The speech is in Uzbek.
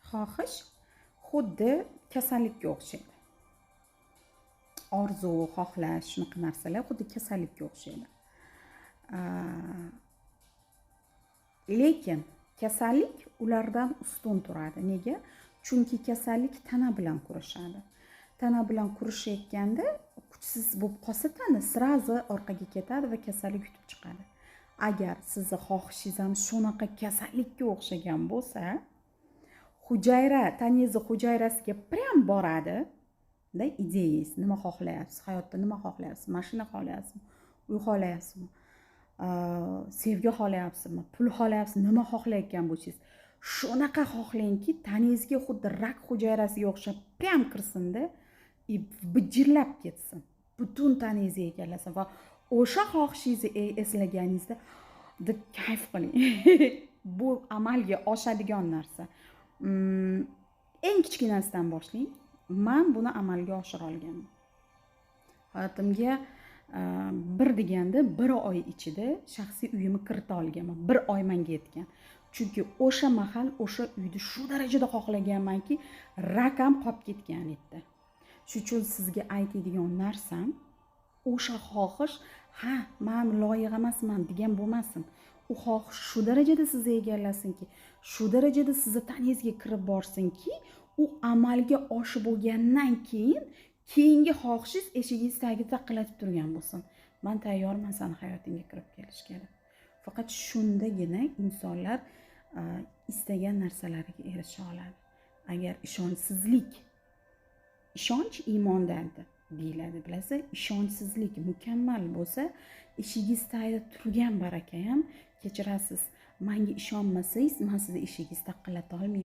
Xohish xuddi kasallikka o'xshaydi. Orzu, xohlash, shunaqa narsalar xuddi kasallikka o'xshaydi. Lekin kasallik ulardan ustun turadi. Nega? Chunki kasallik tana bilan kurashadi. Tana bilan kurashayotganda kuchsiz bo'lib qolsa, tana сразу orqaga ketadi va kasallik yutib chiqadi. Agar sizni xohishingiz ham shunaqa kasallikka o'xshagan bo'lsa, hujayra, tanangizni hujayrasiga прям boradi da ideyangiz. Nima xohlayapsiz hayotda, nima xohlayapsiz? Mashina xohlayapsizmi, uy xohlayapsizmi, sevgi xohlayapsizmi, pul xohlayapsizmi, nima xohlayotgan bo'lsangiz, shunaqa xohlangki, tanangizga xuddi rak hujayrasiga o'xshab прям kirsinda и bijirlab ketsin, butun tanangizni egallasin va o'sha xohishingizni eslaganingizda deb kayf qiling. Bu amalga oshadigan narsa. Eng kichkinasidan boshlang. Man buni amalga oshira olganman. Hayotimga bir deganda bir oy ichida shaxsiy uyimni kirita olganman. Bir oy manga yetgan, chunki o'sha mahal o'sha uyni shu darajada xohlaganmanki, rak ham qolib ketgan edi. Shuning uchun sizga aytadigan narsam, o'sha xohish, "Ha, man loyiq emasman", degan bo'lmasin. U xohish shu darajada sizni egallasinki, shu darajada sizni tanangizga kirib borsinki, u amalga oshib bo'lgandan keyin keyingi xohishingiz eshigingiz tagida taqillatib turgan bo'lsin: "Man tayyorman sani hayotingga kirib kelishga", deb. Faqat shundagina insonlar istagan narsalariga erisha oladi. Agar ishonchsizlik, ishonch iymondandir deyiladi, bilasiz, ishonchsizlik mukammal bo'lsa, eshigingiz tagida turgan baraka ham, "Kechirasiz, manga ishonmasangiz, man sizni eshigingizni taqillata olmayman".